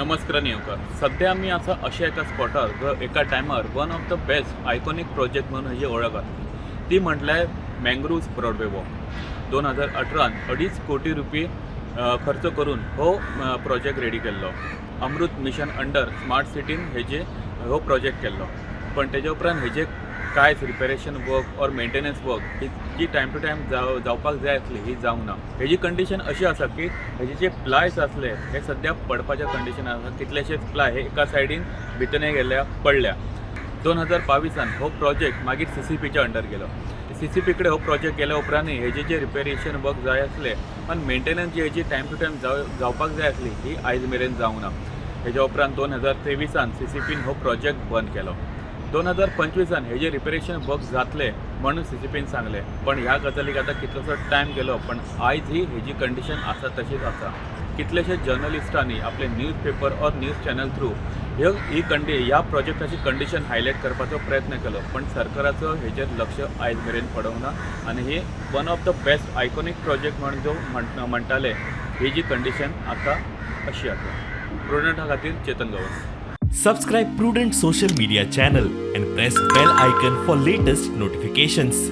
नमस्कार निवकर. सध्या आमी आसा अशा एका स्पॉटार जो एका टायमार one of the best iconic project म्हणून हेजी वळख आसली, ती म्हटल्यार मँग्रुव्स ब्रॉडवे वॉक. 2018न 2.5 कोटी रुपये खर्च करून हो प्रोजेक्ट रेडी केल्लो. अमृत मिशन अंडर स्मार्ट सिटीन हेजे हो प्रोजेक्ट केल्लो, पण तेजे उपरांत हेजे कांयच reparation work or maintenance work ही जी टायम टू टायम जावपाक जाय आसली, ही जावंक ना. हेजी कंडिशन अशी आसा की हेजे जे प्लायस आसले हे सद्या पडपाच्या कंडिशन आसा. कितलेशेच प्लाय हे एका सायडीन भितरने गेल्या, पडल्या. 2022आन हो प्रोजेक्ट मागीर सीसीपीच्या अंडर गेलो. सीसीपी कडेन हो प्रोजेक्ट गेल्या उपरांतूय हेजे जे रिपेरेशन वर्क जाय आसले आनी मेंटेनन्स जी हेजी टायम टू टायम जावपाक जाय आसली, ही आयज मेरेन जावंक ना. हेज्या उपरांत 2023आन सीसीपीन हो प्रोजेक्ट बंद केलो. 2025आन हेजे रिपेरेशन वर्क जातले म्हणून सीसीपीन सांगलें, पण ह्या गजालीक आतां कितलोसो टायम गेलो, पण आयज ही हेजी कंडिशन आसा तशीच आसा. कितलेशे जर्नलिस्टांनी आपले news paper or news channel through ह्यो ही कंडी ह्या प्रोजेक्टाची कंडिशन हायलायट करपाचो प्रयत्न केलो, पण सरकाराचो हेजेर लक्ष आयज मेरेन पडूंक ना आनी ही one of the best iconic project म्हणून जो म्हणटाले, ही जी कंडिशन आतां अशी आसा. प्रुडंटा खातीर Chetan Gawas. Subscribe Prudent social media channel and press bell icon for latest notifications.